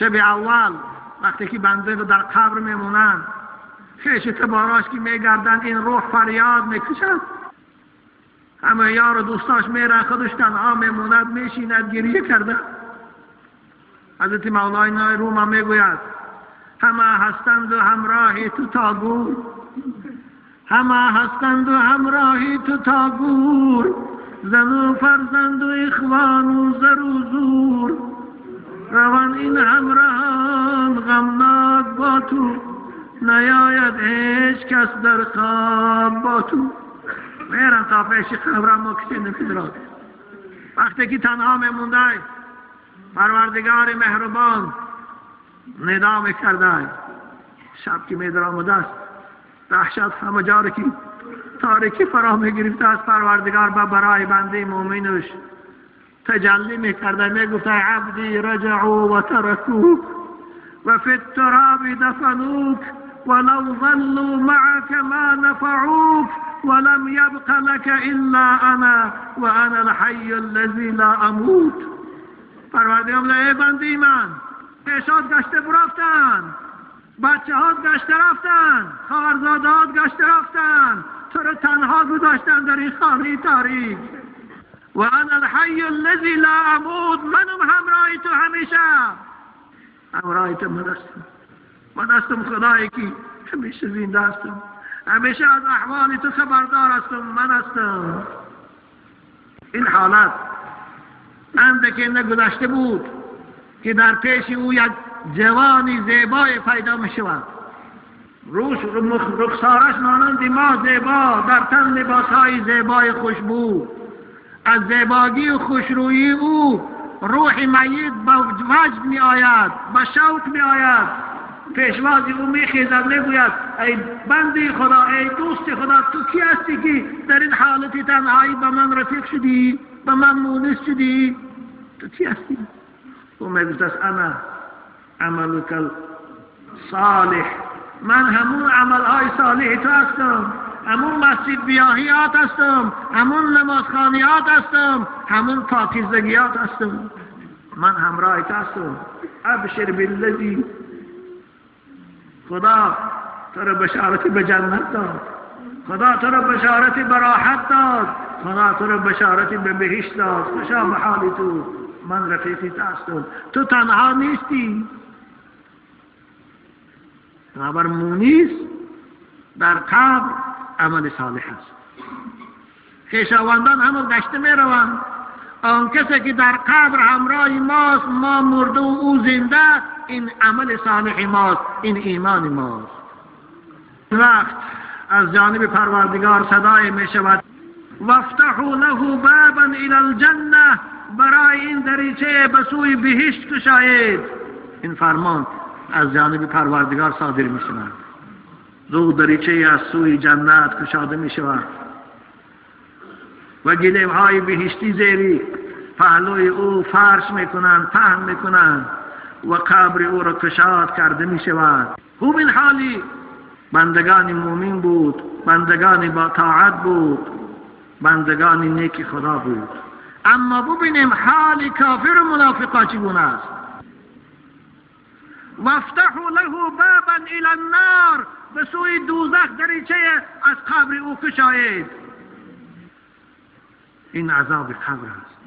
شب اول وقتی که بنده در قبر میمونند، خویش تباراش که میگردند، این روح فریاد میکشد. همه یار و دوستاش میرن، خودش تنها میموند، میشیند، گریه کرده. حضرت مولای نای روما میگوید: همه هستند و همراه تو تا گور، همه هستند و همراه تو تا گور، زن و فرزند و اخوان و زر و زور. روان این همراهان غمناک با تو، نیاید هیچ کس در خواب با تو. میرن تا پیش قبر، اما کسی نمیدراد. وقتی که تنها میمونده، پروردگار مهربان ندا میکرده. شب که میدر آمده است، دهشت همه جا که تاریکی فرا میگرفته است، پروردگار به برای بنده مؤمنش تجلی میکرده، میگفته: عبدی رجعوا و ترکوک و فی التراب دفنوک ولو ظلوا معك ما نفعوك ولم يبق لك إلا أنا وأنا الحي الذي لا أموت. پروردگار: ای بنده من، خویشات گشته برفتن، بچه هات گشته رفتن، خواهرزاده گشته رفتن، تو رو تنها گذاشتن در این خانه تاریک. و انا الحی الذی لا اموت، منم همراه تو، همیشه همراه تو من هستم. من هستم خدایی که همیشه زنده هستم، همیشه از احوال تو خبردار هستم، من هستم. این حالت اندکی نگذشته بود که در پیش او یک جوانی زیبای پیدا می شود. روش رخسارش مانند ماه زیبا، در تن لباسهای زیبای خوشبو. از زیباگی و خوشرویی او روح میت به وجد می آید، به شوق می آید. پیشواز او می خیزد، می گوید: ای بنده خدا، ای دوست خدا، تو کی هستی که در این حالت تنهایی به من رفیق شدی، به من مونس شدی؟ تو کی هستی؟ او می گفت: انا عملك صالح، من همون عملهای صالح تو هستم، همون مسجد بیاهیات هستم، همون نمازخانیات هستم، همون پاکیزگیات هستم، من همراه تو هستم. ابشر بالذی، خدا تو را بشارت به جنت داد، خدا تو را بشارت به راحت داد، خدا تو را بشارت به بهشت داد. خوشا به حال تو، من رفیقی تو هستم، تو تنها نیستی. بنابر مونیس در قبر عمل صالح است. خویشاوندان همه گشته می روند. آن کسی که در قبر همراه ماست، ما مرده و او زنده، این عمل صالح ماست، این ایمان ماست. وقت از جانب پروردگار صدای می شود: وافتحوا له بابا الى الجنه، برای این دریچه به سوی بهشت کشایید. این فرمان از جانب پروردگار صادر می شود. زود دریچه از سوی جنت کشاده می شود و گلیم های بهشتی زیری پهلوی او فرش میکنند، پهن میکنند و قبر او را کشاد کرده می شود. خوب، این حالی بندگان مومن بود، بندگان با طاعت بود، بندگان نیک خدا بود. اما ببینیم حال کافر و منافقا چگونه است. وافتحوا له بابا الى النار، به سوی دوزخ دریچه از قبر او کشایید. این عذاب قبر است.